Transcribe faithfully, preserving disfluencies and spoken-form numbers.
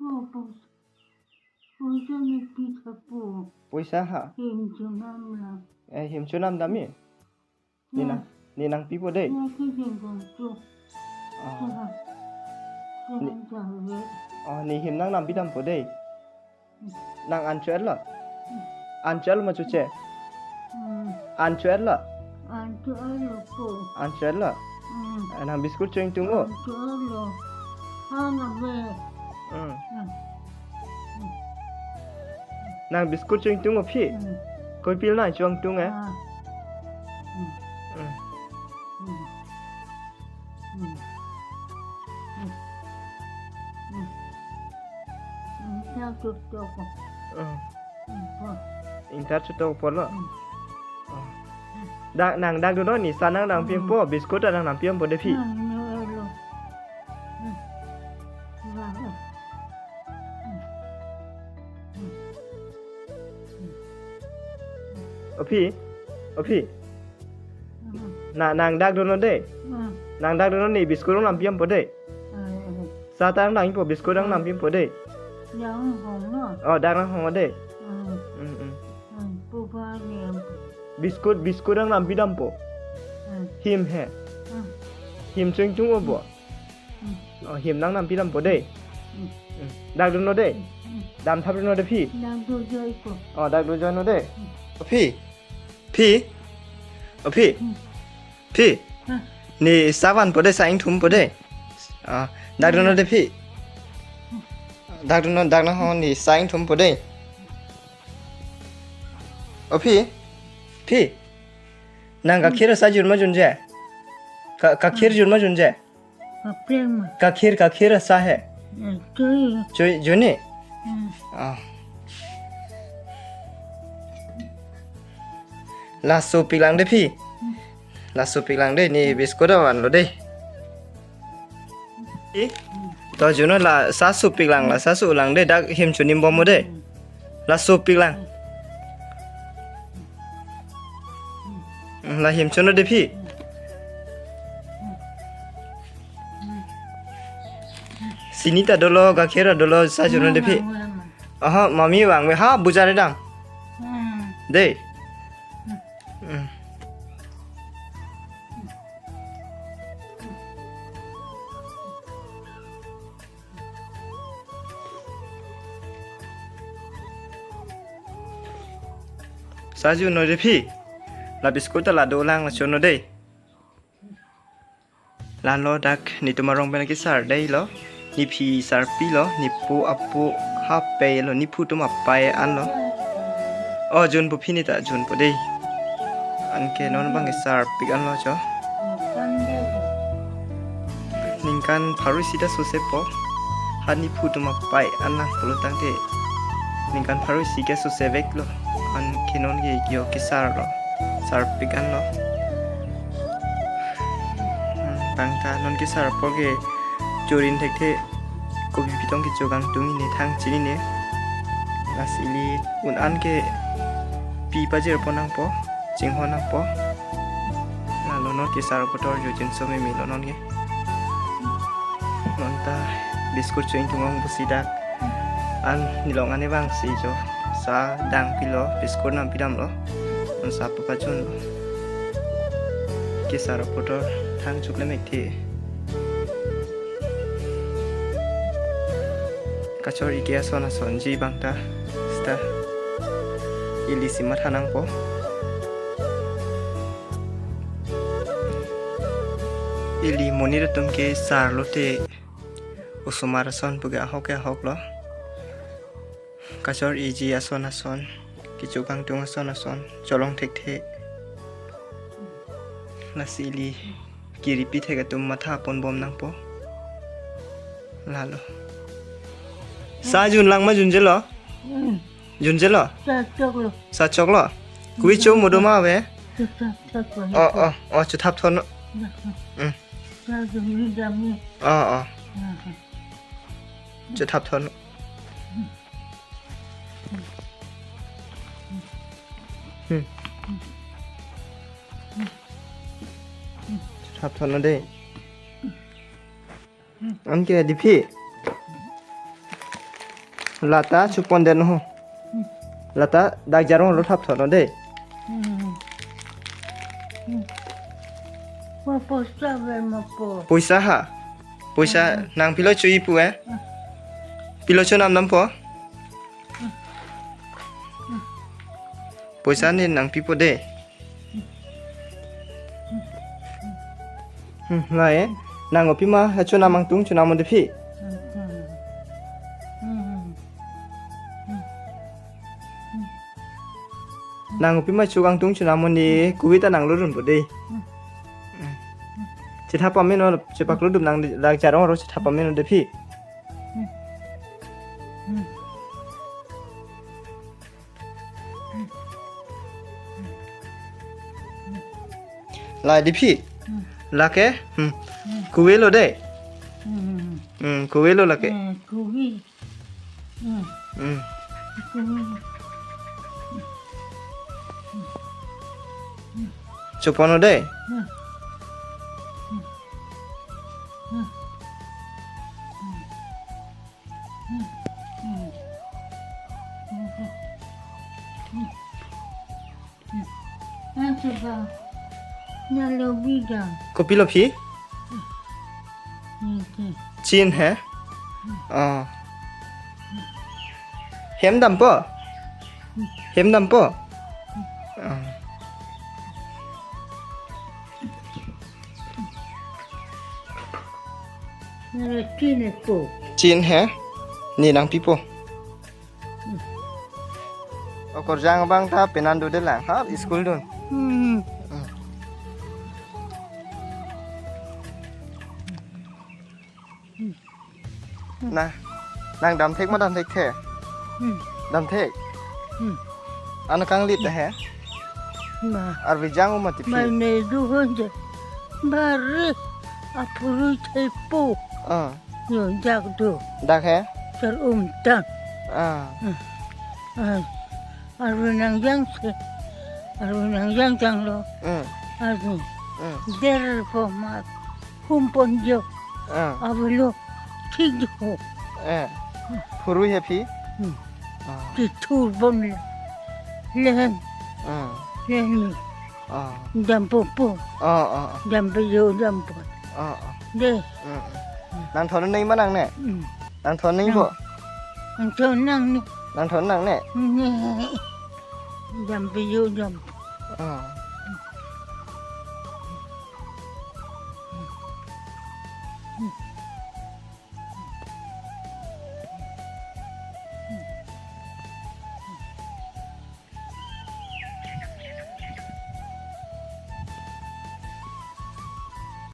Oh, pos-, poisa ne pi thapo. Poisa ha? Him chonam la. Eh, him chonam dam-i? Ne nang, ne nangpipo dei. Ne kejeng kong tu. Ah. Saha. Ne, saha jave. Ah, ne him nang nampi dampo dei. Nang an cho-etlo? An cho-etlo ma choche? Hmm. An cho-etlo? An cho-etlo po. An cho-etlo? Hmm. Ah, nang biscuit cho-ingtung o? An cho-etlo. An ave. Hmm. Hmm. Nang biscuit cho-ingtung o phi? Hmm. Koi pil nang cho-ingtung eh? Ah. Hmm. Hmm. Hmm. Hmm. Hmm. Hmm. Hmm. Ingthar chotok. Hmm. Hmm. Po. Ingthar chotok apotlo? Hmm. Oh. Dak nang dak dun non ne sa nang nangpi dampo, hmm, biscuit ta nang nampi dampo dei phi. Hmm, hmm, hmm. Hmm. Hmm. Hmm. Hmm. O phi, o phi. Hmm. Na, nang dak dun non dei. Hmm. Nang dak dun non ne biscuit nang nampi dampo dei. Hmm. Sa ta nang nangpo, biscuit nang nampi dampo dei. Dak nanghong lo. Oh, dak nanghong dei. Hmm. Hmm, hmm. Hmm, pu pa ni. Biscuit, biscuit nang nampi dampo. Hmm. Him he. Hmm. Him cho-ingtung o bo. Hmm. Oh, him nang nampi dampo dei. Hmm. Hmm. Dak dun non dei. Hmm. Damthap dun non dei phi. Dak dojoi ko. Oh, dak dojoi non dei. Hmm. O phi. Phi. O phi. Hmm. Phi. Hmm. Ne sa vanpo dei, sa ingthumpo dei. Ah, dak dun non dei phi. Hmm. Dak dun non, dak nanghong ne sa ingthumpo dei. O phi. Phi. Nang kakhir asa jun ma junje? Ka, kakhir jun ma junje? Kaprek ma. Kakhir, kakhir asa he. Eh, cho-i. Cho-i, jun-i? Hmm. Ah. Laso piklang dei phi. Hmm. Laso piklang dei, ne biscuit avan lo dei. Eh? To junnon, la sa su piklang, la sa su lang dei, dak him cho-imbom mo dei. La su piklang. Hmm, la him cho-non dei phi. Sini ta dolo, gakhir ta dolo, sa junnon dei phi. Aha, mami vangve ha, bujar dam. Hmm. Dei. Hmm. Hmm. Sa junnon dei phi. La biscuit ta la dolang, la cho-non dei. Lalo dak netum arong pen kesar dei lo. Nephi sarpi lo, nepo apo hapei lo, nephu atum apei an lo. Oh, junpo phi, ne ta junpo dei. Anke non bang kesarpik an lo cho. Ningkan pharo isi ta sose po. Ha nephu atum apei an nang pulo tangte ningkan pharo isi ke sose vek lo. Anke non ke yo kesar lo. Sarpik an lo. Hmm, tangka non kesar apor ke chorin thekthe, kopi pitong kechokangtung-i ne, thang chinine. Lasi ili un an ke pi pajirpon nangpo, chinghon nangpo. Lalo non kesar apot arjo jinso meme lo non ke. Non ta biscuit cho-ingtung ong pusi dak an nelong an-e vangsi cho. Sa dangpi lo, biscuit nampi dam lo. Non sa papajun lo. Kesar apot thang chukle mek the. Kachor-i ke ason asonji bang ta. Sita. Ili si matha nangpo. Ili monit atum kesar lote osomar ason pu ke ahok ke ahok lo. Kachor-iji ason ason, kechokangtung ason ason, cholong thekthe. Lasi ili kiripi thek atum matha ponbom nangpo. Lalo. Sa junlang ma junjelo? Hmm. Junjelo? Sa choklo. Sa choklo? Kui cho mo do ma ave? Sa choklo. Oh, oh, oh, chothap thon. Hmm. Sa juni jami. Oh, oh. Chothap thon. Hmm. Chothap thon dei. Anke dei phi. Lata chupon den ho. Hmm. Lata dak jarong lo thap thon de. Hmm. Hmm. Mo poisa ave mo po. Poisa ha. Poisa Hmm. nang pilo chu-i pu eh. Hmm. Pilo chu nam nam po. Hmm. Hmm. Poisa ne nang pipo de. Hmm, la eh. Nang opima, eh, chonam angtung chonam de phi. Nang opima chu angtung chonam ne kuwi ta nang lurun po de. Chethap pameno, chepak ludum nang de, la jarong ro chethap pameno de phi. La de phi. Hmm. Lake. Hmm. Hmm. Kuwe lo de. Hmm. Hmm, kuwe lo lake. Hmm, kuwi. Hmm. Hmm. Kuwi. Chupon lo de. Hmm. Hmm. Ang coba nyalo bidang. Kopilo phi? Niki. Chin he? Oh. Hem dampo? Hem dampo? Oh. Nara chin po. Chin he? Ne nang pipo. Okorjang abang ta penan do de lang ha school dun. Hmm. Hmm. Na, nang dam thek ma dam thek the? Hmm. Dam thek? Hmm. An kanglit na he? Ma. Arve jang ma ti phi? Ma ne du honje. Bari apuru thepo. Ah. Yo jak do. Dak he? Char um tan. Ah. Hmm. Ah. Arve nang jang se. Arve nang jang jang lo. Hmm. Arve. Hmm. Der po ma. Humpon jo. Ah. Avelo. Thik jo. Eh. Phurui he phi? Hmm. Ah. Ti thur bon le. Len. Ah. Len ni. Ah. Jam po po. Ah, ah, ah. Jam pe jo jam po. Ah, ah. De. Hmm, hmm. Nang thon nang ma nang ne? Hmm. Nang thon nang Nang. Po? Nang thon nang ni. Nang thon nang ne? Ne. Jam pe jo jam. Ah.